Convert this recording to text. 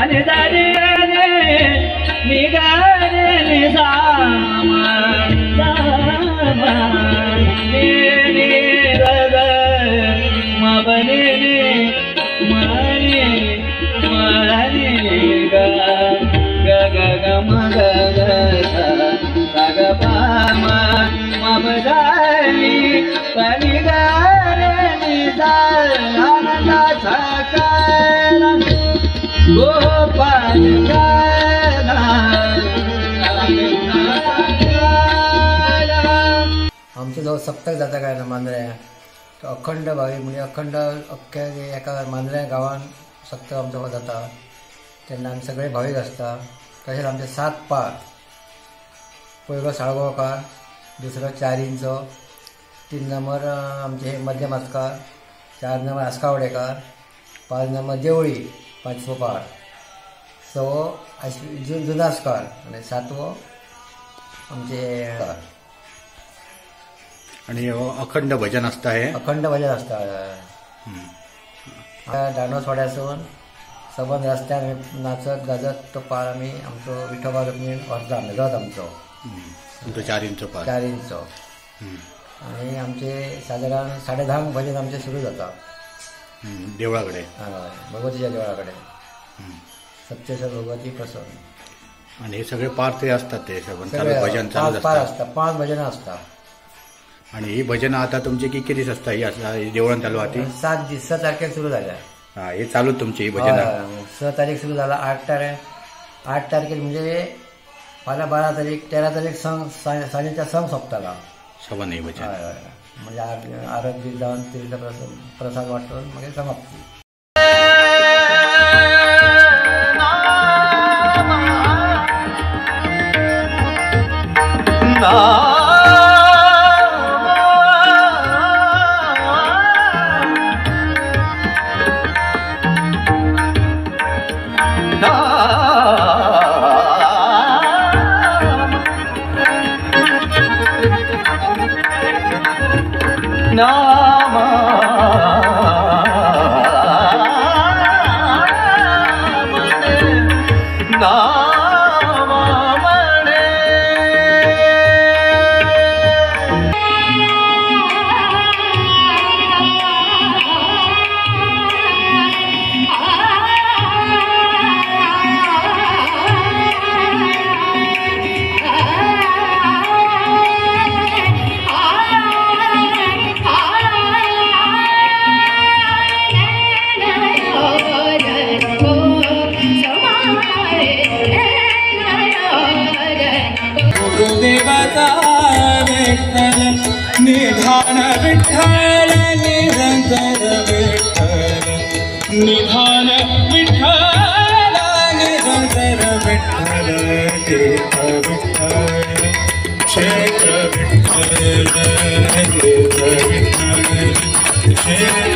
सा नि सा रे रे नि गा रे नि सा मा सा मा नि नि र ग म प नि नि म नि म नि ग ग ग ग म ग ग सा सा ग प म म प सा नि प नि ग रे नि सा आनंदाचा काला गोपाल काला. आमचो जो सप्तक जाता काय ना मांद्र्या तो अखंड भावी म्हणजे अखंड अख्ख्या एका मांद्र्या गांवान सप्तक आमचो जाता तेन्ना आमी सगळे भावीक आसता. तशेंच आमचे 7 पार, पयलो साळगांवकार, दुसरो चारींचो, 3 नंबर आमचे मध्यम आसकार, 4 नंबर आसकावडेकार, 5 नंबर देवळी 5वो पार, 6वो जुनासकार आनी 7वो आमचे. आनी हो अखंड भजन आसता हे? अखंड भजन आसता. दांडोसवाड्यासून सबंद रस्त्यार नाचत गाजत तो पार आमी आमचो विठोबा रुक्मीण व्हरता आमी रथ आमचो. तुमचो 4 पार? 4. आनी आमचे सादारण 10:30 भजन आमचें सुरू जाता देवळा कडेन. हय, भगवतीच्या देवळा कडेन, सप्तेश्वर भगवती प्रसन्न. आनी हे सगळे पार थंय आसतात ते सगळे भजन चालू पार आसता, 5 भजनां आसता. आनी ही भजनां आतां तुमची कितके दीस आसता ही आसता देवळान चालू आहा ती? 7 दीस, 6 तारखेक सुरू जाल्या. हा, हे चालू तुमची ही भजनां? 6 तारीख सुरू जाला, 8 तारीख, 8 तारखेर म्हणजे फाल्यां 12 तारीख, 13 तारीख संग सांजेच्या संग सोंपताला सबंद ही भजन. हय हय, म्हणजे आरत बी जावन तीर्थ प्रसाद वांटून मागीर समाप्ती. निधान विठ्ठल निरंतर विठ्ठल, निधान विठ्ठल निरंतर विठ्ठल, तीर्थ विठ्ठल क्षेत्र विठ्ठल, तीर्थ विठ्ठल क्षेत्र.